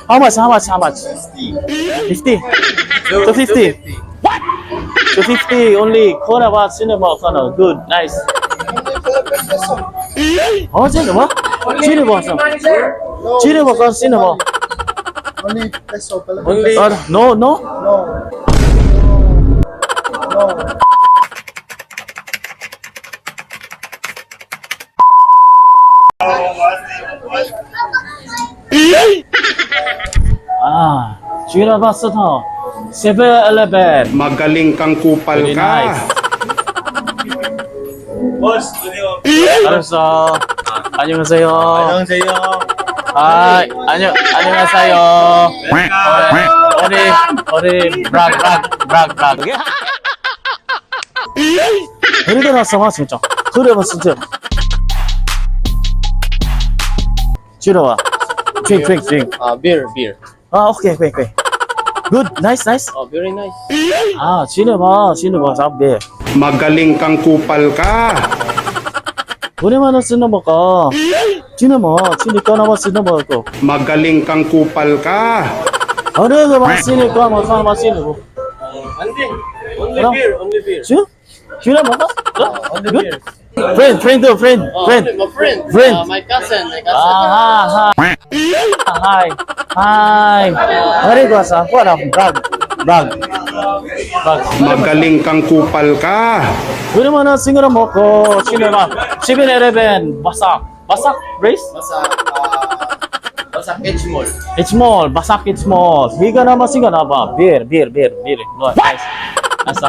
How much? How much? How much? 50. 250. 250 only. Korea cinema corner. Good. Nice. 어, cinema? Cinema. Cinema con cinema. Only peso. Only No, no. No. No. 아, cinema 스타. 7-Eleven. Magaling kang kupal Very ka. nice. Boss, ano? 알았어. 안녕하세요. 안녕하세요. 아, 안녕, 안녕하세요. 우리, 우리, 브락, 브락, 브락, 브락. 그래도 났어, 진짜. 그래, 봐, 진짜. 줄여봐. Drink, drink, drink. Beer, beer. 아, 오케이, 오케이, 오케이. Good, nice, nice. Oh, very nice. 아, 지내봐, 지내봐, 잡배. Magaling kang kupal ka. 오랜만에 쓰는 거가. 지내봐, 지니까 나와 쓰는 거고. Magaling kang kupal ka. 어려서 마시니까 뭐 사람 마시는 거. Andi. Only Ano? beer, only beer. 주? 주나 먹어? Only Good? beer. Friend, friend, friend, Oh, friend. only my friend. Friend. My cousin, my cousin. 아하, hi, hi. 어리고 왔어. 뭐라, 브락, 브락, 브락. Magaling kang kupal ka. 오랜만에 싱글을 먹고 지내봐. 7-Eleven, 바삭, 바삭, race? Basak, Basak H Mall. It's small, basak it's small. We gonna masih gonna ba? Beer, beer, beer, beer. No, nice. Nice.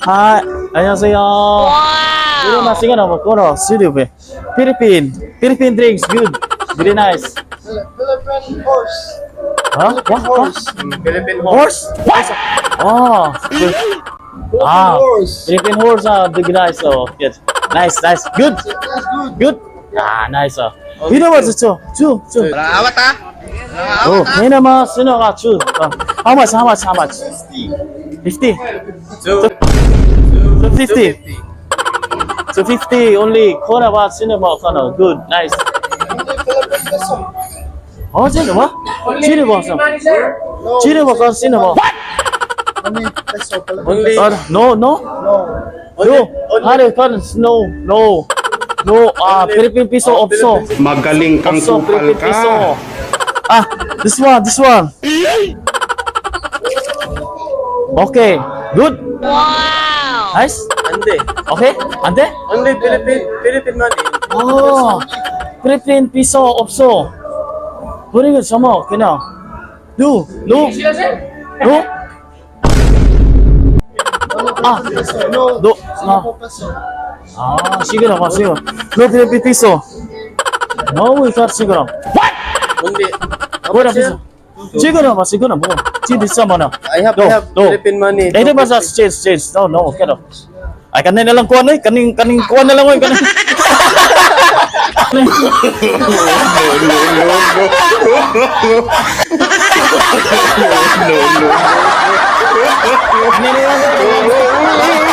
Hi, 안녕하세요. Wow. masih gonna 먹고 시리베. Philippine, Philippine drinks good. Very nice. Philippine horse. Huh? What? What? Philippine horse. Horse? What? Oh, good. Ah, Horse. Philippine horse are big nice. Oh, good. Nice, nice. Good. That's good. Good. Ah, nice. 이런 거 좋죠. 주, 주. 오, 베나마 스너가 주. How much? How much? How much? 50. Two. 250. 250 only. Korea cinema corner. Good. Nice. Only Philippine peso. 어, cinema? Cinema. No. Cinema con cinema. Only peso. Only No, no. No. No. 하레 con no, no. No. 아, 필리핀 피소 없어. Magaling kang 없어. kupal 필리핀 피소. ka. 아, this one, this one. Okay. Good. Wow. Nice. Andi. Okay? 안 돼? Only Philippine money. 아, 필리핀 피소 없어. 그리고 저뭐 그냥 no, no, no. 아, Peso. No. No. Singapore peso. 아, 시그널 봐, 시그널. No 필리핀 피소. 너무 이사 시그널. Only. 뭐라 피소? 시그널 봐, 시그널 뭐? 지디 뭐나. I No, have no. Philippine money. Eh, di ba sa change, change. No, no, okay no. Ay, kanin na lang kuwan eh. Kaning, kaning kuwan na lang oy. Kaning. Kanin na lang.